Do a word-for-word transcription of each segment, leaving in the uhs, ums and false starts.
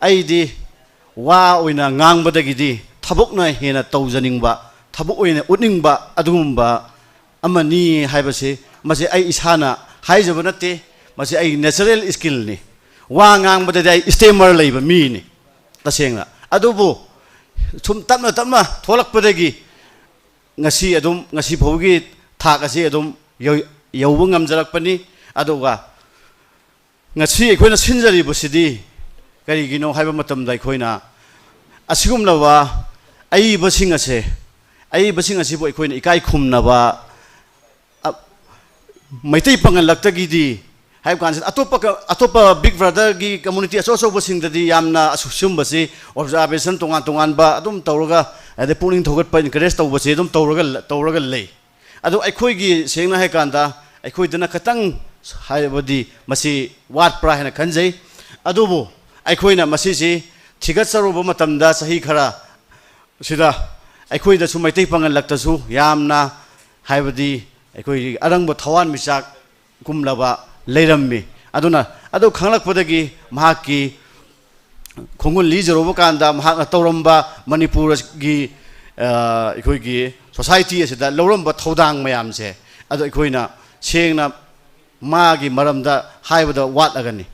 ꯑꯩꯗꯤ ꯋꯥ ꯑꯣꯏꯅ ꯉꯥꯡꯕꯗꯒꯤꯗꯤ ꯊꯕꯛꯅ ꯍꯦꯟꯅ ꯇꯧꯖꯅꯤꯡꯕ, ꯊꯕꯛ ꯑꯣꯏꯅ ꯎꯠꯅꯤꯡꯕ ꯑꯗꯨꯒꯨꯝꯕ ꯑꯃꯅꯤ ꯍꯥꯏꯕꯁꯤ, ꯃꯁꯤ ꯑꯩ ꯏꯁꯥꯅ ꯍꯥꯏꯖꯕ ꯅꯠꯇꯦ, ꯃꯁꯤ ꯑꯩ natural skillꯅꯤ꯫ ꯋꯥ ꯉꯥꯡꯕꯗꯗꯤ ꯑꯩ stammer ꯂꯩꯕ ꯃꯤꯅꯤ ꯇꯁꯦꯡꯅ꯫ ꯑꯗꯨꯕꯨ ꯁꯨꯝ ꯇꯞꯅ ꯇꯞꯅ ꯊꯣꯛꯂꯛꯄꯗꯒꯤ ꯉꯁꯤ ꯑꯗꯨꯝ, ꯉꯁꯤ ꯐꯥꯎꯒꯤ ꯊꯥꯛ ꯑꯁꯤ ꯑꯗꯨꯝ ꯌꯧ-, ꯌꯧꯕ ꯉꯝꯖꯔꯛꯄꯅꯤ꯫ ꯑꯗꯨꯒ ꯉꯁꯤ ꯑꯩꯈꯣꯏꯅ ꯁꯤꯟꯖꯔꯤꯕꯁꯤꯗꯤ ꯀꯔꯤꯒꯤꯅꯣ ꯍꯥꯏꯕ ꯃꯇꯝꯗ, ꯑꯩꯈꯣꯏꯅ ꯑꯁꯤꯒꯨꯝꯂꯕ ꯑꯏꯕꯁꯤꯡ ꯑꯁꯦ, ꯑꯏꯕꯁꯤꯡ ꯑꯁꯤꯕꯨ ꯑꯩꯈꯣꯏꯅ ꯏꯀꯥꯏ ꯈꯨꯝꯅꯕ, ꯑ, ꯃꯩꯇꯩ ꯄꯥꯉꯜꯂꯛꯇꯒꯤꯗꯤ ꯍꯥꯏꯕ ꯀꯥꯟꯁꯤꯗ, ꯑꯇꯣꯞꯄ ꯀ-, ꯑꯇꯣꯞꯄ big brotherꯒꯤ community ꯑꯆꯧ ꯑꯆꯧꯕꯁꯤꯡꯗꯗꯤ ꯌꯥꯝꯅ ꯑꯁꯨ-, ꯁꯤꯒꯨꯝꯕꯁꯤ observation ꯇꯣꯉꯥꯟ ꯇꯣꯉꯥꯟꯕ ꯑꯗꯨꯝ ꯇꯧꯔꯒ, ꯑꯗꯩ ꯄꯨꯛꯅꯤꯡ ꯊꯧꯒꯠꯄ, encourage ꯇꯧꯕꯁꯦ ꯑꯗꯨꯝ ꯇꯧꯔꯒ ꯂ-, ꯇꯧꯔꯒ ꯂꯩ꯫ ꯑꯗꯣ ꯑꯩꯈꯣꯏꯒꯤ, ꯁꯦꯡꯅ ꯍꯥꯏꯀꯥꯟꯗ, ꯑꯩꯈꯣꯏꯗꯅ ꯈꯤꯇꯪ ꯍꯥꯏꯕꯗꯤ ꯃꯁꯤ ꯋꯥꯠꯄ꯭ꯔꯥ ꯍꯥꯏꯅ ꯈꯟꯖꯩ꯫ ꯑꯗꯨꯕꯨ ꯑꯩꯈꯣꯏꯅ ꯃꯁꯤꯁꯤ ꯊꯤꯒꯠꯆꯔꯨꯕ ꯃꯇꯝꯗ, ꯆꯍꯤ ꯈꯔ ꯁꯤꯗ ꯑꯩꯈꯣꯏꯗꯁꯨ, ꯃꯩꯇꯩ ꯄꯥꯉꯜꯂꯛꯇꯁꯨ ꯌꯥꯝꯅ, ꯍꯥꯏꯕꯗꯤ ꯑꯩꯈꯣꯏꯒꯤ ꯑꯔꯪꯕ ꯊꯋꯥꯟꯃꯤꯆꯥꯛꯀꯨꯝꯂꯕ ꯂꯩꯔꯝꯃꯤ꯫ ꯑꯗꯨꯅ, ꯑꯗꯨ ꯈꯪꯂꯛꯄꯗꯒꯤ ꯃꯍꯥꯛꯀꯤ ꯈꯣꯡꯒꯨꯜ ꯂꯤꯖꯔꯨꯕ ꯀꯥꯟꯗ ꯃꯍꯥꯛꯅ ꯇꯧꯔꯝꯕ ꯃꯅꯤꯄꯨꯔꯒꯤ, ꯑ, ꯑꯩꯈꯣꯏꯒꯤ society ꯑꯁꯤꯗ ꯂꯧꯔꯝꯕ ꯊꯧꯗꯥꯡ ꯃꯌꯥꯝꯁꯦ, ꯑꯗꯣ ꯑꯩꯈꯣꯏꯅ ꯁꯦꯡꯅ ꯃꯥꯒꯤ ꯃꯔꯝꯗ ꯍꯥꯏꯕꯗ ꯋꯥꯠꯂꯒꯅꯤ꯫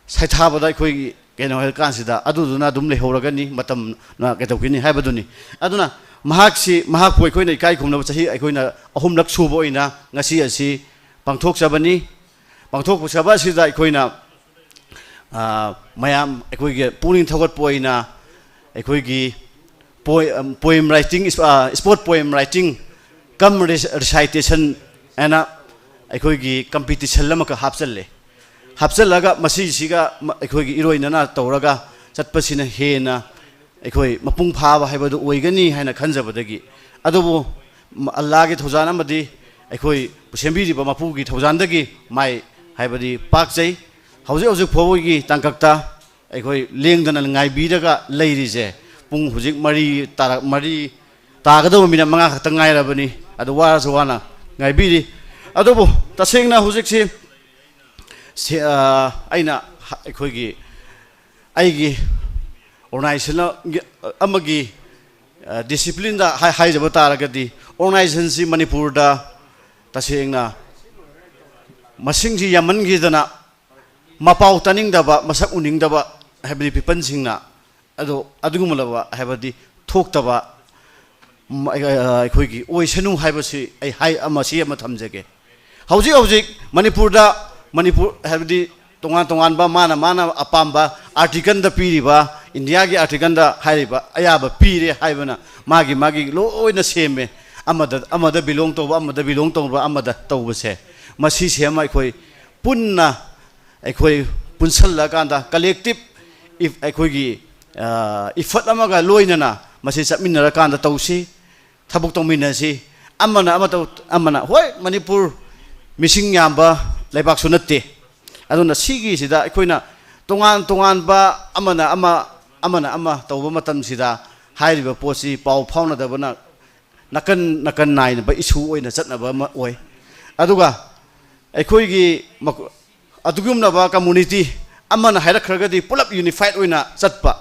ꯁꯩꯊꯥꯕꯗ ꯑꯩꯈꯣꯏꯒꯤ ꯀꯩꯅꯣ ꯍꯥꯏꯔꯀꯥꯟꯁꯤꯗ ꯑꯗꯨꯗꯨꯅ ꯑꯗꯨꯝ ꯂꯩꯍꯧꯔꯒꯅꯤ, ꯃꯇꯝꯅ ꯀꯩꯗꯧꯈꯤꯅꯤ ꯍꯥꯏꯕꯗꯨꯅꯤ꯫ ꯑꯗꯨꯅ ꯃꯍꯥꯛꯁꯤ, ꯃꯍꯥꯛꯄꯨ ꯑꯩꯈꯣꯏꯅ ꯏꯀꯥꯏ ꯈꯨꯝꯅꯕ ꯆꯍꯤ ꯑꯩꯈꯣꯏꯅ ꯑꯍꯨꯝꯂꯛ ꯁꯨꯕ ꯑꯣꯏꯅ ꯉꯁꯤ ꯑꯁꯤ ꯄꯥꯡꯊꯣꯛꯆꯕꯅꯤ꯫ ꯄꯥꯡꯊꯣꯛꯆꯕ ꯑꯁꯤꯗ ꯑꯩꯈꯣꯏꯅ, ꯑ, ꯃꯌꯥꯝ ꯑꯩꯈꯣꯏꯒꯤ ꯄꯨꯛꯅꯤꯡ ꯊꯧꯒꯠꯄ ꯑꯣꯏꯅ ꯑꯩꯈꯣꯏꯒꯤ poi-, ꯎꯝ, poem writing, ꯏꯁ-, ꯑ, sport poem writing cum rec-, recitation ꯍꯥꯏꯅ ꯑꯩꯈꯣꯏꯒꯤ competition ꯑꯃꯈꯛ ꯍꯥꯞꯆꯜꯂꯦ꯫ ꯍꯥꯞꯆꯜꯂꯒ ꯃꯁꯤꯁꯤꯒ ꯃ-, ꯑꯩꯈꯣꯏꯒꯤ ꯏꯔꯣꯏꯅꯅ ꯇꯧꯔꯒ ꯆꯠꯄꯁꯤꯅ ꯍꯦꯟꯅ ꯑꯩꯈꯣꯏ ꯃꯄꯨꯡ ꯐꯥꯕ ꯍꯥꯏꯕꯗꯨ ꯑꯣꯏꯒꯅꯤ ꯍꯥꯏꯅ ꯈꯟꯖꯕꯗꯒꯤ, ꯑꯗꯨꯕꯨ ꯃ-, ꯑꯜꯂꯥꯒꯤ ꯊꯧꯖꯥꯜ ꯑꯃꯗꯤ ꯑꯩꯈꯣꯏ ꯁꯦꯝꯕꯤꯔꯤꯕ ꯃꯄꯨꯒꯤ ꯊꯧꯖꯥꯜꯗꯒꯤ ꯃꯥꯏ ꯍꯥꯏꯕꯗꯤ ꯄꯥꯛꯆꯩ꯫ ꯍꯧꯖꯤꯛ ꯍꯧꯖꯤꯛ ꯐꯥꯎꯕꯒꯤ ꯇꯥꯡꯀꯛꯇ ꯑꯩꯈꯣꯏ ꯂꯦꯡꯗꯅ ꯉꯥꯏꯕꯤꯔꯒ ꯂꯩꯔꯤꯁꯦ, ꯄꯨꯡ ꯍꯧꯖꯤꯛ ꯃꯔꯤ ꯇꯥꯔꯛ-, ꯃꯔꯤ ꯇꯥꯒꯗꯕ ꯃꯤꯅꯠ ꯃꯉꯥ ꯈꯛꯇ ꯉꯥꯏꯔꯕꯅꯤ꯫ ꯑꯗꯨ ꯋꯥꯔꯁꯨ ꯋꯥꯅ ꯉꯥꯏꯕꯤꯔꯤ꯫ ꯑꯗꯨꯕꯨ ꯇꯁꯦꯡꯅ ꯍꯧꯖꯤꯛꯁꯤ ꯁꯦ-, ꯑ, ꯑꯩꯅ ꯍ-, ꯑꯩꯈꯣꯏꯒꯤ ꯑꯩꯒꯤ ꯑꯣꯔꯒꯅꯥꯏꯖꯦꯁꯟ ꯑꯃꯒꯤ ꯗꯤꯁꯤꯄ꯭ꯂꯤꯟꯗ ꯍꯥꯏꯖꯕ ꯇꯥꯔꯒꯗꯤ, ꯑꯣꯔꯒꯅꯥꯏꯖꯦꯁꯟꯁꯤ ꯃꯅꯤꯄꯨꯔꯗ ꯇꯁꯦꯡꯅ ꯃꯁꯤꯡꯁꯤ ꯌꯥꯝꯃꯟꯈꯤꯗꯅ ꯃꯄꯥꯎ ꯇꯥꯅꯤꯡꯗꯕ, ꯃꯁꯛ ꯎꯅꯤꯡꯗꯕ, ꯍꯥꯏꯕꯗꯤ ꯄꯤꯄꯜꯁꯤꯡꯅ ꯑꯗꯣ ꯑꯗꯨꯒꯨꯝꯂꯕ ꯍꯥꯏꯕꯗꯤ ꯊꯣꯛꯇꯕ ꯑꯩꯈꯣꯏꯒꯤ ꯑꯣꯏꯁꯅꯨ ꯍꯥꯏꯕꯁꯤ ꯑꯩ ꯍꯥꯏ, ꯑꯃ ꯁꯤ ꯑꯃ ꯊꯝꯖꯒꯦ꯫ ꯍꯧꯖꯤꯛ ꯍꯧꯖꯤꯛ ꯃꯅꯤꯄꯨꯔꯗ, ꯃꯅꯤꯄꯨꯔ ꯍꯥꯏꯕꯗꯤ ꯇꯣꯉꯥꯟ ꯇꯣꯉꯥꯟꯕ ꯃꯥꯅ ꯃꯥꯅ ꯑꯄꯥꯝꯕ ꯑꯥꯔꯇꯤꯀꯜꯗ ꯄꯤꯔꯤꯕ, ꯏꯟꯗꯤꯌꯥꯒꯤ ꯑꯥꯔꯇꯤꯀꯜꯗ ꯍꯥꯏꯔꯤꯕ ꯑꯌꯥꯕ ꯄꯤꯔꯦ ꯍꯥꯏꯕꯅ ꯃꯥꯒꯤ ꯃꯥꯒꯤ ꯂꯣꯏꯅ ꯁꯦꯝꯃꯦ꯫ ꯑꯃꯗ ꯑꯃꯗ ꯕꯤꯂꯣꯡ ꯇꯧꯕ, ꯑꯃꯗ ꯕꯤꯂꯣꯡ ꯇꯧꯕ, ꯑꯃꯗ ꯇꯧꯕꯁꯦ, ꯃꯁꯤꯁꯦ ꯑꯃ ꯑꯩꯈꯣꯏ ꯄꯨꯟꯅ, ꯑꯩꯈꯣꯏ ꯄꯨꯟꯁꯜꯂꯀꯥꯟꯗ ꯀꯂꯦꯛꯇꯤꯞ ꯑꯩꯈꯣꯏꯒꯤ ꯏꯐꯠ ꯑꯃꯒ ꯂꯣꯏꯅꯅ ꯃꯁꯤ ꯆꯠꯃꯤꯟꯅꯔꯀꯥꯟꯗ ꯇꯧꯁꯤ꯫ ꯊꯕꯛ ꯇꯧꯃꯤꯟꯅꯁꯤ꯫ ꯑꯃꯅ ꯑꯃ ꯇꯧ, ꯑꯃꯅ, ꯍꯣꯏ, ꯃꯅꯤꯄꯨꯔ ꯃꯤꯁꯤꯡ ꯌꯥꯝꯕ ꯂꯩꯕꯥꯛꯁꯨ ꯅꯠꯇꯦ꯫ ꯑꯗꯨꯅ ꯁꯤꯒꯤꯁꯤꯗ ꯑꯩꯈꯣꯏꯅ ꯇꯣꯉꯥꯟ ꯇꯣꯉꯥꯟꯕ, ꯑꯃꯅ ꯑꯃ, ꯑꯃꯅ ꯑꯃ ꯇꯧꯕ ꯃꯇꯝꯁꯤꯗ ꯍꯥꯏꯔꯤꯕ ꯄꯣꯠꯁꯤ ꯄꯥꯎ ꯐꯥꯎꯅꯗꯕꯅ ꯅꯥꯀꯟ ꯅꯥꯀꯟ ꯅꯥꯏꯅꯕ ꯏꯁꯨ ꯑꯣꯏꯅ ꯆꯠꯅꯕ ꯑꯃ ꯑꯣꯏ꯫ ꯑꯗꯨꯒ ꯑꯩꯈꯣꯏꯒꯤ ꯃꯈ-, ꯑꯗꯨꯒꯨꯝꯂꯕ ꯀꯝꯃꯨꯅꯤꯇꯤ ꯑꯃꯅ ꯍꯥꯏꯔꯛꯈ꯭ꯔꯒꯗꯤ ꯄꯨꯂꯞ ꯌꯨꯅꯤꯐꯥꯏꯠ ꯑꯣꯏꯅ ꯆꯠꯄ꯫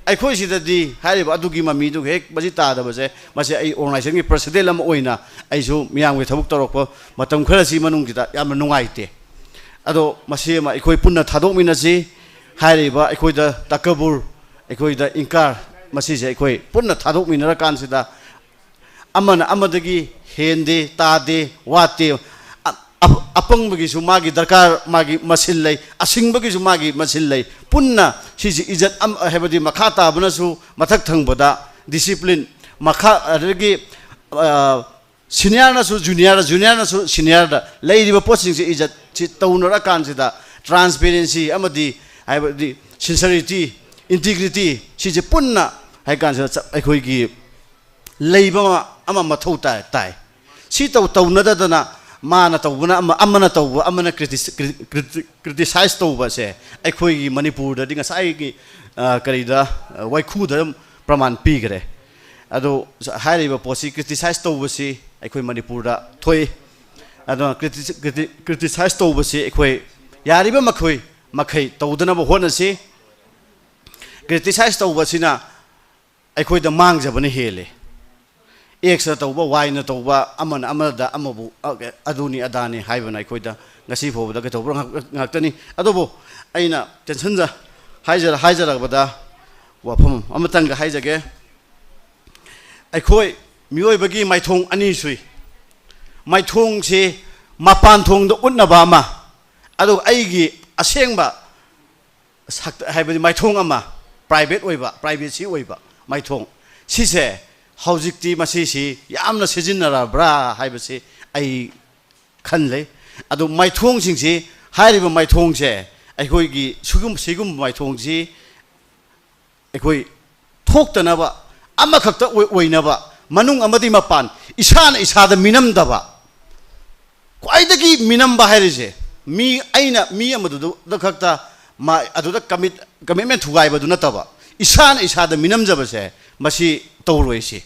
ꯑꯩꯈꯣꯏ ꯁꯤꯗꯗꯤ ꯍꯥꯏꯔꯤꯕ ꯑꯗꯨꯒꯤ ꯃꯃꯤꯗꯨ ꯍꯦꯛ ꯃꯁꯤ ꯇꯥꯗꯕꯁꯦ, ꯃꯁꯤ ꯑꯩ ꯑꯣꯔꯒꯅꯥꯏꯖꯦꯁꯟꯒꯤ ꯄ꯭ꯔꯁꯤꯗꯦꯟ ꯑꯃ ꯑꯣꯏꯅ ꯑꯩꯁꯨ ꯃꯤꯌꯥꯝꯒꯤ ꯊꯕꯛ ꯇꯧꯔꯛꯄ ꯃꯇꯝ ꯈꯔꯁꯤ ꯃꯅꯨꯡꯁꯤꯗ ꯌꯥꯝꯅ ꯅꯨꯡꯉꯥꯏꯇꯦ꯫ ꯑꯗꯣ ꯃꯁꯤ ꯑꯃ ꯑꯩꯈꯣꯏ ꯄꯨꯟꯅ ꯊꯥꯗꯣꯛꯃꯤꯟꯅꯁꯤ꯫ ꯍꯥꯏꯔꯤꯕ ꯑꯩꯈꯣꯏꯗ ꯇꯀꯕꯨꯔ, ꯑꯩꯈꯣꯏꯗ ꯏꯟꯀꯥꯔ, ꯃꯁꯤꯁꯦ ꯑꯩꯈꯣꯏ ꯄꯨꯟꯅ ꯊꯥꯗꯣꯛꯃꯤꯟꯅꯔꯀꯥꯟꯁꯤꯗ ꯑꯃꯅ ꯑꯃꯗꯒꯤ ꯍꯦꯟꯗꯦ, ꯇꯥꯗꯦ, ꯋꯥꯠꯇꯦ꯫ ꯑ-, ꯑ-, ꯑꯄꯪꯕꯒꯤꯁꯨ ꯃꯥꯒꯤ ꯗꯔꯀꯥꯔ, ꯃꯥꯒꯤ ꯃꯁꯤꯜ ꯂꯩ, ꯑꯁꯤꯡꯕꯒꯤꯁꯨ ꯃꯥꯒꯤ ꯃꯁꯤꯜ ꯂꯩ꯫ ꯄꯨꯟꯅ ꯁꯤꯁꯤ ꯏꯖꯠ ꯑꯃ, ꯍꯥꯏꯕꯗꯤ ꯃꯈꯥ ꯇꯥꯕꯅꯁꯨ ꯃꯊꯛ ꯊꯪꯕꯗ ꯗꯤꯁꯤꯄ꯭ꯂꯤꯟ, ꯃꯈꯥ, ꯑꯗꯒꯤ, ꯑ, ꯁꯤꯅꯤꯌꯔꯅꯁꯨ ꯖꯨꯅꯤꯌꯔꯗ, ꯖꯨꯅꯤꯌꯔꯅꯁꯨ ꯁꯤꯅꯤꯌꯔꯗ ꯂꯩꯔꯤꯕ ꯄꯣꯠꯁꯤꯡꯁꯦ ꯏꯖꯠꯁꯤ ꯇꯧꯅꯔꯀꯥꯟꯁꯤꯗ ꯇ꯭ꯔꯥꯟꯁꯄꯦꯔꯦꯟꯁꯤ ꯑꯃꯗꯤ ꯍꯥꯏꯕꯗꯤ ꯁꯤꯟꯁꯔꯤꯇꯤ, ꯏꯟꯇꯤꯒ꯭ꯔꯤꯇꯤ, ꯁꯤꯁꯦ ꯄꯨꯟꯅ ꯍꯥꯏ ꯀꯥꯟꯁꯤꯗ ꯆ-, ꯑꯩꯈꯣꯏꯒꯤ ꯂꯩꯕ ꯑꯃ, ꯑꯃ ꯃꯊꯧ ꯇꯥꯏ, ꯇꯥꯏ꯫ ꯁꯤ ꯇꯧ-, ꯇꯧꯅꯗꯗꯅ ꯃꯥꯅ ꯇꯧꯕꯅ ꯑꯃ, ꯑꯃꯅ ꯇꯧꯕ, ꯑꯃꯅ ꯀ꯭ꯔꯤꯇꯤꯁ-, ꯀ꯭ꯔꯤ-, ꯀ꯭ꯔꯤꯇꯤ-, ꯀ꯭ꯔꯤꯇꯤꯁꯥꯏꯖ ꯇꯧꯕꯁꯦ ꯑꯩꯈꯣꯏꯒꯤ ꯃꯅꯤꯄꯨꯔꯗꯗꯤ ꯉꯁꯥꯏꯒꯤ, ꯑ, ꯀꯔꯤꯗ, ꯑ, ꯋꯥꯏꯈꯨꯗ ꯑꯗꯨꯝ ꯄ꯭ꯔꯃꯥꯟ ꯄꯤꯈ꯭ꯔꯦ꯫ ꯑꯗꯣ ꯍꯥꯏꯔꯤꯕ ꯄꯣꯠꯁꯤ, ꯀ꯭ꯔꯤꯇꯤꯁꯥꯏꯖ ꯇꯧꯕꯁꯤ ꯑꯩꯈꯣꯏ ꯃꯅꯤꯄꯨꯔꯗ ꯊꯣꯛꯏ꯫ ꯑꯗꯨꯅ ꯀ꯭ꯔꯤꯇꯤ-, ꯀ꯭ꯔꯤꯇꯤ-, ꯀ꯭ꯔꯤꯇꯤꯁꯥꯏꯖ ꯇꯧꯕꯁꯤ ꯑꯩꯈꯣꯏ ꯌꯥꯔꯤꯕ ꯃꯈꯩ, ꯃꯈꯩ ꯇꯧꯗꯅꯕ ꯍꯣꯠꯅꯁꯤ꯫ ꯀ꯭ꯔꯤꯇꯤꯁꯥꯏꯁ ꯇꯧꯕꯁꯤꯅ ꯑꯩꯈꯣꯏꯗ ꯃꯥꯡꯖꯕꯅ ꯍꯦꯜꯂꯦ꯫ ꯑꯦꯛꯁꯅ ꯇꯧꯕ, ꯋꯥꯏꯅ ꯇꯧꯕ, ꯑꯃꯅ ꯑꯃꯗ ꯑꯃꯕꯨ, ꯑ, ꯑꯗꯨꯅꯤ ꯑꯗꯥꯅꯤ ꯍꯥꯏꯕꯅ ꯑꯩꯈꯣꯏꯗ ꯉꯁꯤ ꯐꯥꯎꯕꯗ ꯀꯩꯗꯧꯕ ꯉꯥꯛ-, ꯉꯥꯛꯇꯅꯤ꯫ ꯑꯗꯨꯕꯨ ꯑꯩꯅ ꯇꯦꯟꯁꯟꯗ ꯍꯥꯏꯖꯔ-, ꯍꯥꯏꯖꯔꯛꯄꯗ ꯋꯥꯐꯝ ꯑꯃꯇꯪꯒ ꯍꯥꯏꯖꯒꯦ꯫ ꯑꯩꯈꯣꯏ ꯃꯤꯑꯣꯏꯕꯒꯤ ꯃꯥꯏꯊꯣꯡ ꯑꯅꯤ ꯁꯨꯏ꯫ ꯃꯥꯏꯊꯣꯡꯁꯤ ꯃꯄꯥꯟ ꯊꯣꯡꯗ ꯎꯠꯅꯕ ꯑꯃ, ꯑꯗꯨꯒ ꯑꯩꯒꯤ ꯑꯁꯦꯡꯕ ꯁꯛꯇ-, ꯍꯥꯏꯕꯗꯤ ꯃꯥꯏꯊꯣꯡ ꯑꯃ, ꯄ꯭ꯔꯥꯏꯚꯦꯠ ꯑꯣꯏꯕ, ꯄ꯭ꯔꯥꯏꯚꯦꯁꯤ ꯑꯣꯏꯕ ꯃꯥꯏꯊꯣꯡ꯫ ꯁꯤꯁꯦ ꯍꯧꯖꯤꯛꯇꯤ ꯃꯁꯤꯁꯤ ꯌꯥꯝꯅ ꯁꯤꯖꯤꯟꯅꯔꯕ꯭ꯔꯥ ꯍꯥꯏꯕꯁꯤ ꯑꯩ ꯈꯟꯂꯦ꯫ ꯑꯗꯨ ꯃꯥꯏꯊꯣꯡꯁꯤꯡꯁꯤ, ꯍꯥꯏꯔꯤꯕ ꯃꯥꯏꯊꯣꯡꯁꯦ, ꯑꯩꯈꯣꯏꯒꯤ ꯁꯤꯒꯨꯝ-, ꯁꯤꯒꯨꯝꯕ ꯃꯥꯏꯊꯣꯡꯁꯤ ꯑꯩꯈꯣꯏ ꯊꯣꯛꯇꯅꯕ, ꯑꯃꯈꯛꯇ ꯑꯣꯏ-, ꯑꯣꯏꯅꯕ, ꯃꯅꯨꯡ ꯑꯃꯗꯤ ꯃꯄꯥꯟ, ꯏꯁꯥꯅ ꯏꯁꯥꯗ ꯃꯤꯅꯝꯗꯕ꯫ ꯈ꯭ꯋꯥꯏꯗꯒꯤ ꯃꯤꯅꯝꯕ ꯍꯥꯏꯔꯤꯁꯦ, ꯃꯤ, ꯑꯩꯅ ꯃꯤ ꯑꯃꯗꯨꯗ ꯈꯛꯇ ꯃꯥ-, ꯑꯗꯨꯗ ꯀꯃꯤꯠ-, ꯀꯃꯤꯠꯃꯦꯟ ꯊꯨꯒꯥꯏꯕꯗꯨ ꯅꯠꯇꯕ, ꯏꯁꯥꯅ ꯏꯁꯥꯗ ꯃꯤꯅꯝꯖꯕꯁꯦ, ꯃꯁꯤ ꯇꯧꯔꯣꯏꯁꯤ꯫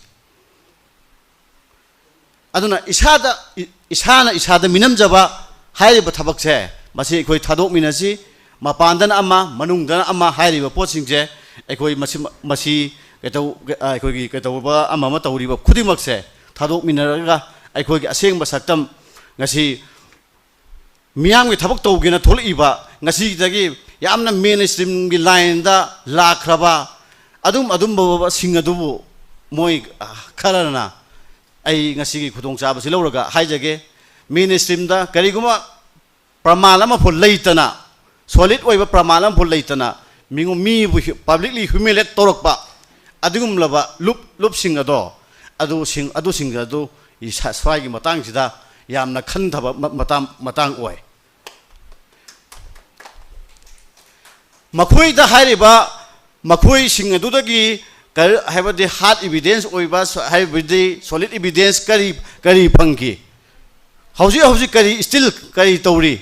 ꯑꯗꯨꯅ ꯏꯁꯥꯗ, ꯏ-, ꯏꯁꯥꯅ ꯏꯁꯥꯗ ꯃꯤꯅꯝꯖꯕ ꯍꯥꯏꯔꯤꯕ ꯊꯕꯛꯁꯦ, ꯃꯁꯤ ꯑꯩꯈꯣꯏ ꯊꯥꯗꯣꯛꯃꯤꯟꯅꯁꯤ꯫ ꯃꯄꯥꯟꯗꯅ ꯑꯃ, ꯃꯅꯨꯡꯗꯅ ꯑꯃ ꯍꯥꯏꯔꯤꯕ ꯄꯣꯠꯁꯤꯡꯁꯦ, ꯑꯩꯈꯣꯏ ꯃꯁꯤ, ꯃꯁꯤ ꯀꯩꯇꯧ-, ꯑꯩꯈꯣꯏꯒꯤ ꯀꯩꯇꯧꯕ ꯑꯃ ꯑꯃ ꯇꯧꯔꯤꯕ ꯈꯨꯗꯤꯡꯃꯛꯁꯦ ꯊꯥꯗꯣꯛꯃꯤꯟꯅꯔꯒ, ꯑꯩꯈꯣꯏꯒꯤ ꯑꯁꯦꯡꯕ ꯁꯛꯇꯝ, ꯉꯁꯤ ꯃꯤꯌꯥꯝꯒꯤ ꯊꯕꯛ ꯇꯧꯒꯦꯅ ꯊꯣꯛꯂꯛꯏꯕ, ꯉꯁꯤꯗꯒꯤ ꯌꯥꯝꯅ ꯃꯦꯟ ꯁ꯭ꯇ꯭ꯔꯤꯝꯒꯤ ꯂꯥꯏꯟꯗ ꯂꯥꯛꯈ꯭ꯔꯕ ꯑꯗꯨꯝ ꯑꯗꯨꯝꯕꯁꯤꯡ ꯑꯗꯨꯕꯨ ꯃꯣꯏ, ꯑ, ꯈꯔꯅ, ꯑꯩ ꯉꯁꯤꯒꯤ ꯈꯨꯗꯣꯡꯆꯥꯕꯁꯤ ꯂꯧꯔꯒ ꯍꯥꯏꯖꯒꯦ, ꯃꯦꯟ ꯁ꯭ꯇ꯭ꯔꯤꯝꯗ ꯀꯔꯤꯒꯨꯝꯕ ꯄ꯭ꯔꯃꯥꯟ ꯑꯃꯐꯥꯎ ꯂꯩꯇꯅ, ꯁꯣꯂꯤꯗ ꯑꯣꯏꯕ ꯄ꯭ꯔꯃꯥꯟ ꯑꯃꯐꯥꯎ ꯂꯩꯇꯅ, ꯃꯤꯉꯣ-, ꯃꯤꯕꯨ ꯍ꯭ꯌꯨ-, ꯄꯕ꯭ꯂꯤꯛꯂꯤ ꯍ꯭ꯌꯨꯃꯤꯂꯦꯠ ꯇꯧꯔꯛꯄ ꯑꯗꯨꯒꯨꯝꯂꯕ ꯂꯨꯞ, ꯂꯨꯞꯁꯤꯡ ꯑꯗꯣ, ꯑꯗꯨꯁꯤꯡ, ꯑꯗꯨꯁꯤꯡ ꯑꯗꯨ ꯏꯁꯥ-, ꯁ꯭ꯋꯥꯏꯒꯤ ꯃꯇꯥꯡꯁꯤꯗ ꯌꯥꯝꯅ ꯈꯟꯊꯕ ꯃ-, ꯃꯇꯥꯡ, ꯃꯇꯥꯡ ꯑꯣꯏ꯫ ꯃꯈꯣꯏꯗ ꯍꯥꯏꯔꯤꯕ, ꯃꯈꯣꯏꯁꯤꯡ ꯑꯗꯨꯗꯒꯤ ꯀꯔꯤ, ꯍꯥꯏꯕꯗꯤ ꯍꯥꯔꯗ ꯏꯕꯤꯗꯦꯟꯁ ꯑꯣꯏꯕ, ꯁ-, ꯍꯥꯏꯕꯗꯤ ꯁꯣꯂꯤꯗ ꯏꯕꯤꯗꯦꯟꯁ ꯀꯔꯤ, ꯀꯔꯤ ꯐꯪꯈꯤ? ꯍꯧꯖꯤꯛ ꯍꯧꯖꯤꯛ ꯀꯔꯤ, ꯁ꯭ꯇꯤꯜ ꯀꯔꯤ ꯇꯧꯔꯤ?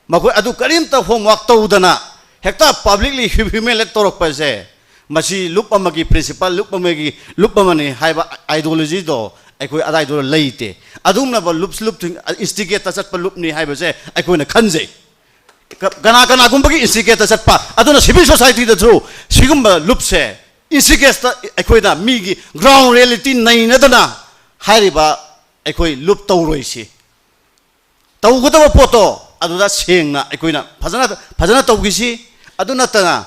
ꯃꯈꯣꯏ ꯑꯗꯨ ꯀꯔꯤꯝꯇ ꯍꯣꯝꯋꯥꯔꯛ ꯇꯧꯗꯅ ꯍꯦꯛꯇ ꯄꯕ꯭ꯂꯤꯛꯂꯤ ꯍ꯭ꯌꯨ-, ꯍ꯭ꯌꯨꯃꯤꯂꯦꯠ ꯇꯧꯔꯛꯄꯁꯦ, ꯃꯁꯤ ꯂꯨꯞ ꯑꯃꯒꯤ ꯄ꯭ꯔꯤꯟꯁꯤꯄꯜ, ꯂꯨꯞ ꯑꯃꯒꯤ, ꯂꯨꯞ ꯑꯃꯅꯤ ꯍꯥꯏꯕ ꯑꯥꯏꯗꯤꯌꯣꯂꯣꯖꯤꯗꯣ ꯑꯩꯈꯣꯏ ꯑꯗꯥꯏꯗꯨꯗ ꯂꯩꯇꯦ꯫ ꯑꯗꯨꯒꯨꯝꯂꯕ ꯂꯨꯞ, ꯂꯨꯞ ꯏꯟꯁꯇꯤꯒꯦꯠꯇ ꯆꯠꯄ ꯂꯨꯞꯅꯤ ꯍꯥꯏꯕꯁꯦ ꯑꯩꯈꯣꯏꯅ ꯈꯟꯖꯩ꯫ ꯀ-, ꯀꯅꯥ ꯀꯅꯥꯒꯨꯝꯕꯒꯤ ꯏꯟꯁꯇꯤꯒꯦꯠꯇ ꯆꯠꯄ, ꯑꯗꯨꯅ ꯁꯤꯚꯤꯜ ꯁꯣꯁꯥꯏꯇꯤꯗꯁꯨ ꯁꯤꯒꯨꯝꯕ ꯂꯨꯞꯁꯦ, ꯏꯟꯁꯇꯤꯒꯦꯠꯇ ꯑꯩꯈꯣꯏꯅ ꯃꯤꯒꯤ ꯒ꯭ꯔꯥꯎꯟ ꯔꯤꯌꯦꯂꯤꯇꯤ ꯅꯩꯅꯗꯅ ꯍꯥꯏꯔꯤꯕ ꯑꯩꯈꯣꯏ ꯂꯨꯞ ꯇꯧꯔꯣꯏꯁꯤ꯫ ꯇꯧꯒꯗꯕ ꯄꯣꯠꯇꯣ ꯑꯗꯨꯗ ꯁꯦꯡꯅ ꯑꯩꯈꯣꯏꯅ ꯐꯖꯅ, ꯐꯖꯅ ꯇꯧꯈꯤꯁꯤ꯫ ꯑꯗꯨ ꯅꯠꯇꯅ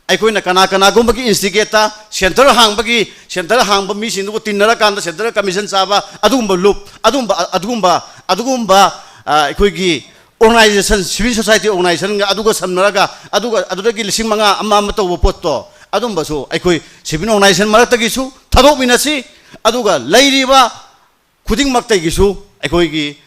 ꯑꯩꯈꯣꯏꯅ ꯀꯅꯥ ꯀꯅꯥꯒꯨꯝꯕꯒꯤ ꯏꯟꯁꯇꯤꯒꯦꯠꯇ ꯁꯦꯟꯇꯔ ꯍꯥꯡꯕꯒꯤ, ꯁꯦꯟꯇꯔ ꯍꯥꯡꯕ ꯃꯤꯁꯤꯡꯗꯨꯕꯨ ꯇꯤꯟꯅꯔꯀꯥꯟꯗ ꯁꯦꯟꯇꯔ ꯀꯃꯤꯁꯟ ꯆꯥꯕ, ꯑꯗꯨꯒꯨꯝꯕ ꯂꯨꯞ, ꯑꯗꯨꯒꯨꯝꯕ, ꯑꯗꯨꯒꯨꯝꯕ, ꯑꯗꯨꯒꯨꯝꯕ, ꯑ, ꯑꯩꯈꯣꯏꯒꯤ ꯑꯣꯔꯒꯅꯥꯏꯖꯦꯁꯟ, ꯁꯤꯚꯤꯜ ꯁꯣꯁꯥꯏꯇꯤ ꯑꯣꯔꯒꯅꯥꯏꯖꯦꯁꯟꯒ ꯑꯗꯨꯒ ꯁꯝꯅꯔꯒ, ꯑꯗꯨꯒ ꯑꯗꯨꯗꯒꯤ ꯂꯤꯁꯤꯡ ꯃꯉꯥ ꯑꯃ ꯑꯃ ꯇꯧꯕ ꯄꯣꯠꯇꯣ, ꯑꯗꯨꯝꯕꯁꯨ ꯑꯩꯈꯣꯏ ꯁꯤꯚꯤꯜ ꯑꯣꯔꯒꯅꯥꯏꯖꯦꯁꯟ ꯃꯔꯛꯇꯒꯤꯁꯨ ꯊꯥꯗꯣꯛꯃꯤꯟꯅꯁꯤ꯫ ꯑꯗꯨꯒ ꯂꯩꯔꯤꯕ ꯈꯨꯗꯤꯡꯃꯛꯇꯒꯤꯁꯨ ꯑꯩꯈꯣꯏꯒꯤ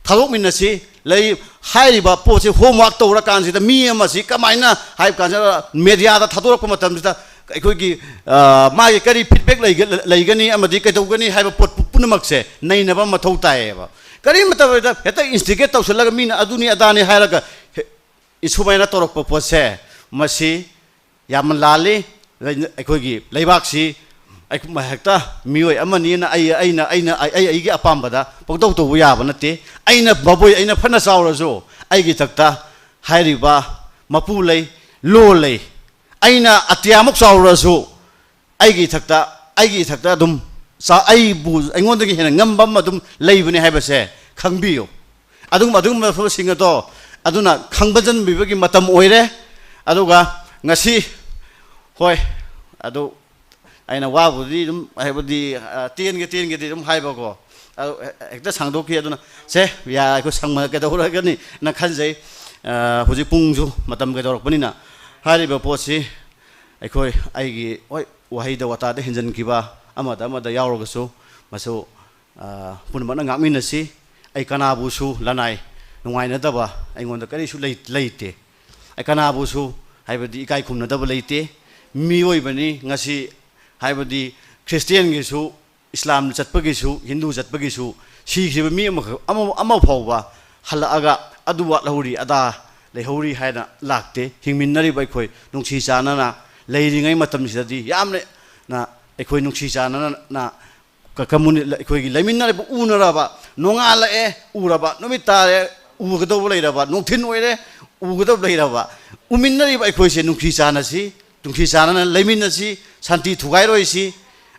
ꯊꯥꯗꯣꯛꯃꯤꯟꯅꯁꯤ꯫ ꯂꯩ-, ꯍꯥꯏꯔꯤꯕ ꯄꯣꯠꯁꯤ ꯍꯣꯝꯋꯥꯔꯛ ꯇꯧꯔꯀꯥꯟꯁꯤꯗ ꯃꯤ ꯑꯃꯁꯤ ꯀꯃꯥꯏꯅ ꯍꯥꯏꯕ ꯀꯥꯟꯁꯤꯗ ꯃꯦꯗꯤꯌꯥꯗ ꯊꯥꯗꯣꯔꯛꯄ ꯃꯇꯝꯁꯤꯗ ꯑꯩꯈꯣꯏꯒꯤ, ꯑ, ꯃꯥꯒꯤ ꯀꯔꯤ ꯐꯤꯗꯕꯦꯛ ꯂꯩꯒ-, ꯂꯩꯒꯅꯤ ꯑꯃꯗꯤ ꯀꯩꯗꯧꯒꯅꯤ ꯍꯥꯏꯕ ꯄꯣꯠ ꯄꯨ-, ꯄꯨꯝꯅꯃꯛꯁꯦ ꯅꯩꯅꯕ ꯃꯊꯧ ꯇꯥꯏꯌꯦꯕ꯫ ꯀꯔꯤꯝ ꯅꯠꯇꯕꯗ ꯍꯦꯛꯇ ꯏꯟꯁꯇꯤꯒꯦꯠ ꯇꯧꯁꯤꯜꯂꯒ ꯃꯤꯅ ꯑꯗꯨꯅꯤ ꯑꯗꯥꯅꯤ ꯍꯥꯏꯔꯒ ꯍꯦ-, ꯁꯨꯃꯥꯏꯅ ꯇꯧꯔꯛꯄ ꯄꯣꯠꯁꯦ, ꯃꯁꯤ ꯌꯥꯝꯅ ꯂꯥꯜꯂꯤ꯫ ꯑꯩꯈꯣꯏꯒꯤ ꯂꯩꯕꯥꯛꯁꯤ ꯑꯩ-, ꯍꯦꯛꯇ ꯃꯤꯑꯣꯏ ꯑꯃꯅꯤꯅ ꯑꯩ, ꯑꯩꯅ, ꯑꯩꯅ, ꯑꯩ, ꯑꯩꯒꯤ ꯑꯄꯥꯝꯕꯗ ꯄꯪꯇꯧ ꯇꯧꯕ ꯌꯥꯕ ꯅꯠꯇꯦ꯫ ꯑꯩꯅ ꯃꯕꯣꯏ, ꯑꯩꯅ ꯐꯅ ꯆꯥꯎꯔꯁꯨ ꯑꯩꯒꯤ ꯏꯊꯛꯇ ꯍꯥꯏꯔꯤꯕ ꯃꯄꯨ ꯂꯩ, ꯂꯣ ꯂꯩ꯫ ꯑꯩꯅ ꯑꯇꯤꯌꯥꯃꯨꯛ ꯆꯥꯎꯔꯁꯨ ꯑꯩꯒꯤ ꯏꯊꯛꯇ, ꯑꯩꯒꯤ ꯏꯊꯛꯇ ꯑꯗꯨꯝ ꯆꯥ-, ꯑꯩꯕꯨ, ꯑꯩꯉꯣꯟꯗꯒꯤ ꯍꯦꯟꯅ ꯉꯝꯕ ꯑꯃ ꯑꯗꯨꯝ ꯂꯩꯕꯅꯤ ꯍꯥꯏꯕꯁꯦ ꯈꯪꯕꯤꯌꯨ꯫ ꯑꯗꯨꯒꯨꯝꯕ, ꯑꯗꯨꯒꯨꯝꯕꯁꯤꯡ ꯑꯗꯣ, ꯑꯗꯨꯅ ꯈꯪꯕꯖꯟꯕꯤꯕꯒꯤ ꯃꯇꯝ ꯑꯣꯏꯔꯦ꯫ ꯑꯗꯨꯒ ꯉꯁꯤ, ꯍꯣꯏ, ꯑꯗꯨ ꯑꯩꯅ ꯋꯥꯕꯨꯗꯤ ꯑꯗꯨꯝ, ꯍꯥꯏꯕꯗꯤ, ꯑ, ꯇꯦꯟꯒꯦ ꯇꯦꯟꯒꯦꯗꯤ ꯑꯗꯨꯝ ꯍꯥꯏꯕꯀꯣ꯫ ꯑꯗꯨ ꯍꯦ-, ꯍꯦꯛꯇ ꯁꯥꯡꯗꯣꯛꯈꯤ꯫ ꯑꯗꯨꯅ ꯁꯦ, ꯌꯥ, ꯑꯩꯈꯣꯏ ꯁꯪꯕ ꯀꯩꯗꯧꯔꯒꯅꯤꯅ ꯈꯟꯖꯩ꯫ ꯑ, ꯍꯧꯖꯤꯛ ꯄꯨꯡꯁꯨ ꯃꯇꯝ ꯀꯩꯗꯧꯔꯛꯄꯅꯤꯅ ꯍꯥꯏꯔꯤꯕ ꯄꯣꯠꯁꯤ ꯑꯩꯈꯣꯏ, ꯑꯩꯒꯤ, ꯍꯣꯏ, ꯋꯥꯍꯩꯗ ꯋꯥꯇꯥꯗ ꯍꯦꯟꯖꯟꯈꯤꯕ ꯑꯃꯗ ꯑꯃꯗ ꯌꯥꯎꯔꯒꯁꯨ, ꯃꯁꯨ, ꯑ, ꯄꯨꯝꯅꯃꯛꯅ ꯉꯥꯛꯃꯤꯟꯅꯁꯤ꯫ ꯑꯩ ꯀꯅꯥꯕꯨꯁꯨ ꯂꯅꯥꯏ ꯅꯨꯡꯉꯥꯏꯅꯗꯕ ꯑꯩꯉꯣꯟꯗ ꯀꯔꯤꯁꯨ ꯂꯩ-, ꯂꯩꯇꯦ꯫ ꯑꯩ ꯀꯅꯥꯕꯨꯁꯨ, ꯍꯥꯏꯕꯗꯤ, ꯏꯀꯥꯏ ꯈꯨꯝꯅꯗꯕ ꯂꯩꯇꯦ꯫ ꯃꯤꯑꯣꯏꯕꯅꯤ꯫ ꯉꯁꯤ, ꯍꯥꯏꯕꯗꯤ, ꯈ꯭ꯔꯤꯁꯇꯤꯌꯥꯟꯒꯤꯁꯨ, ꯏꯁꯂꯥꯝ ꯆꯠꯄꯒꯤꯁꯨ, ꯍꯤꯟꯗꯨ ꯆꯠꯄꯒꯤꯁꯨ ꯁꯤꯈ꯭ꯔꯤꯕ ꯃꯤ ꯑꯃꯈꯛ, ꯑꯃ, ꯑꯃ ꯐꯥꯎꯕ ꯍꯜꯂꯛꯑꯒ ꯑꯗꯨ ꯋꯥꯠꯍꯧꯔꯤ, ꯑꯗꯥ ꯂꯩꯍꯧꯔꯤ ꯍꯥꯏꯅ ꯂꯥꯛꯇꯦ꯫ ꯍꯤꯡꯃꯤꯟꯅꯔꯤꯕ ꯑꯩꯈꯣꯏ ꯅꯨꯡꯁꯤ ꯆꯥꯟꯅꯅ ꯂꯩꯔꯤꯉꯩ ꯃꯇꯝꯁꯤꯗꯗꯤ ꯌꯥꯝꯅ ꯑꯩꯈꯣꯏ ꯅꯨꯡꯁꯤ ꯆꯥꯟꯅꯅ ꯀ-, ꯀꯝꯃꯨꯅꯤ-, ꯑꯩꯈꯣꯏꯒꯤ ꯂꯩꯃꯤꯟꯅꯔꯤꯕ, ꯎꯅꯔꯕ, ꯅꯣꯡꯉꯥꯜꯂꯛꯑꯦ, ꯎꯔꯕ, ꯅꯨꯃꯤꯠ ꯇꯥꯔꯦ, ꯎꯒꯗꯧꯕ ꯂꯩꯔꯕ, ꯅꯨꯡꯊꯤꯜ ꯑꯣꯏꯔꯦ, ꯎꯒꯗꯕ ꯂꯩꯔꯕ? ꯎꯃꯤꯟꯅꯔꯤꯕ ꯑꯩꯈꯣꯏꯁꯦ ꯅꯨꯡꯁꯤ ꯆꯥꯟꯅꯁꯤ, ꯅꯨꯡꯁꯤ ꯆꯥꯟꯅꯅ ꯂꯩꯃꯤꯟꯅꯁꯤ, ꯁꯥꯟꯇꯤ ꯊꯨꯒꯥꯏꯔꯣꯏꯁꯤ꯫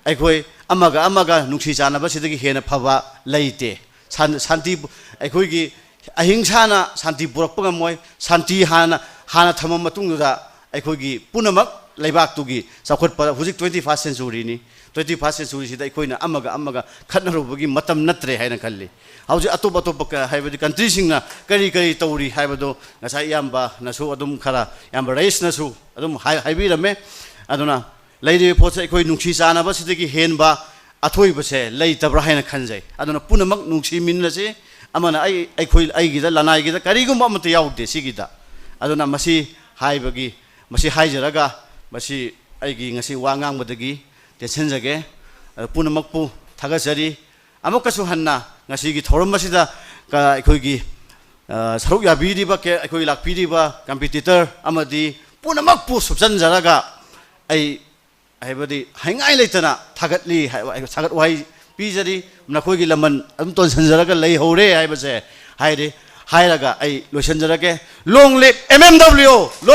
ꯑꯩꯈꯣꯏ ꯑꯃꯒ ꯑꯃꯒ ꯅꯨꯡꯁꯤ ꯆꯥꯟꯅꯕꯁꯤꯗꯒꯤ ꯍꯦꯟꯅ ꯐꯕ ꯂꯩꯇꯦ꯫ ꯁꯥꯟ-, ꯁꯥꯟꯇꯤ, ꯑꯩꯈꯣꯏꯒꯤ ꯑꯍꯤꯡꯁꯥꯅ ꯁꯥꯟꯇꯤ ꯄꯨꯔꯛꯄ ꯉꯝꯃꯣꯏ꯫ ꯁꯥꯟꯇꯤ ꯍꯥꯟꯅ, ꯍꯥꯟꯅ ꯊꯝꯃ ꯃꯇꯨꯡꯗꯨꯗ ꯑꯩꯈꯣꯏꯒꯤ ꯄꯨꯝꯅꯃꯛ ꯂꯩꯕꯥꯛꯇꯨꯒꯤ ꯆꯥꯎꯈꯠꯄ, ꯍꯧꯖꯤꯛ twenty first centuryꯅꯤ꯫ Twenty first centuryꯁꯤꯗ ꯑꯩꯈꯣꯏꯅ ꯑꯃꯒ ꯑꯃꯒ ꯈꯠꯅꯔꯨꯕꯒꯤ ꯃꯇꯝ ꯅꯠꯇ꯭ꯔꯦ ꯍꯥꯏꯅ ꯈꯜꯂꯤ꯫ ꯍꯧꯖꯤꯛ ꯑꯇꯣꯞ ꯑꯇꯣꯞꯄ ꯀ-, ꯍꯥꯏꯕꯗꯤ countryꯁꯤꯡꯅ ꯀꯔꯤ ꯀꯔꯤ ꯇꯧꯔꯤ ꯍꯥꯏꯕꯗꯣ ꯉꯁꯥꯏ ꯏꯌꯥꯝꯕꯅꯁꯨ ꯑꯗꯨꯝ ꯈꯔ, ꯏꯌꯥꯝꯕ ꯔꯏꯁꯅꯁꯨ ꯑꯗꯨꯝ ꯍꯥꯏ-, ꯍꯥꯏꯕꯤꯔꯝꯃꯦ꯫ ꯑꯗꯨꯅ ꯂꯩꯔꯤꯕ ꯄꯣꯠꯁꯦ ꯑꯩꯈꯣꯏ ꯅꯨꯡꯁꯤ ꯆꯥꯟꯅꯕꯁꯤꯗꯒꯤ ꯍꯦꯟꯕ ꯑꯊꯣꯏꯕꯁꯦ ꯂꯩꯇꯕ꯭ꯔꯥ ꯍꯥꯏꯅ ꯈꯟꯖꯩ꯫ ꯑꯗꯨꯅ ꯄꯨꯝꯅꯃꯛ ꯅꯨꯡꯁꯤꯃꯤꯟꯅꯁꯤ꯫ ꯑꯃꯅ ꯑꯩ, ꯑꯩꯈꯣꯏ, ꯑꯩꯒꯤꯗ, ꯂꯅꯥꯏꯒꯤꯗ ꯀꯔꯤꯒꯨꯝꯕ ꯑꯃꯠꯇ ꯌꯥꯎꯗꯦ ꯁꯤꯒꯤꯗ꯫ ꯑꯗꯨꯅ ꯃꯁꯤ ꯍꯥꯏꯕꯒꯤ, ꯃꯁꯤ ꯍꯥꯏꯖꯔꯒ, ꯃꯁꯤ ꯑꯩꯒꯤ ꯉꯁꯤ ꯋꯥ ꯉꯥꯡꯕꯗꯒꯤ ꯇꯦꯟꯁꯤꯟꯖꯒꯦ꯫ ꯑꯗꯨ ꯄꯨꯝꯅꯃꯛꯄꯨ ꯊꯥꯒꯠꯆꯔꯤ꯫ ꯑꯃꯨꯛꯀꯁꯨ ꯍꯟꯅ ꯉꯁꯤꯒꯤ ꯊꯧꯔꯝ ꯑꯁꯤꯗ ꯀ-, ꯑꯩꯈꯣꯏꯒꯤ, ꯑ, ꯁꯔꯨꯛ ꯌꯥꯕꯤꯔꯤꯕ ꯀꯦ-, ꯑꯩꯈꯣꯏ ꯂꯥꯛꯄꯤꯔꯤꯕ competitor ꯑꯃꯗꯤ ꯄꯨꯝꯅꯃꯛꯄꯨ ꯁꯨꯞꯆꯟꯖꯔꯒ ꯑꯩ ꯍꯥꯏꯕꯗꯤ ꯍꯥꯏꯉꯥꯏ ꯂꯩꯇꯅ ꯊꯥꯒꯠꯂꯤ ꯍꯥꯏꯕ, ꯊꯥꯒꯠ ꯋꯥꯍꯩ ꯄꯤꯖꯔꯤ꯫ ꯅꯈꯣꯏꯒꯤ ꯂꯃꯟ ꯑꯗꯨꯝ ꯇꯣꯟꯁꯤꯟꯖꯔꯒ ꯂꯩꯍꯧꯔꯦ ꯍꯥꯏꯕꯁꯦ ꯍꯥꯏꯔꯤ꯫ ꯍꯥꯏꯔꯒ ꯑꯩ ꯂꯣꯏꯁꯤꯟꯖꯔꯒꯦ꯫ Long live M M W!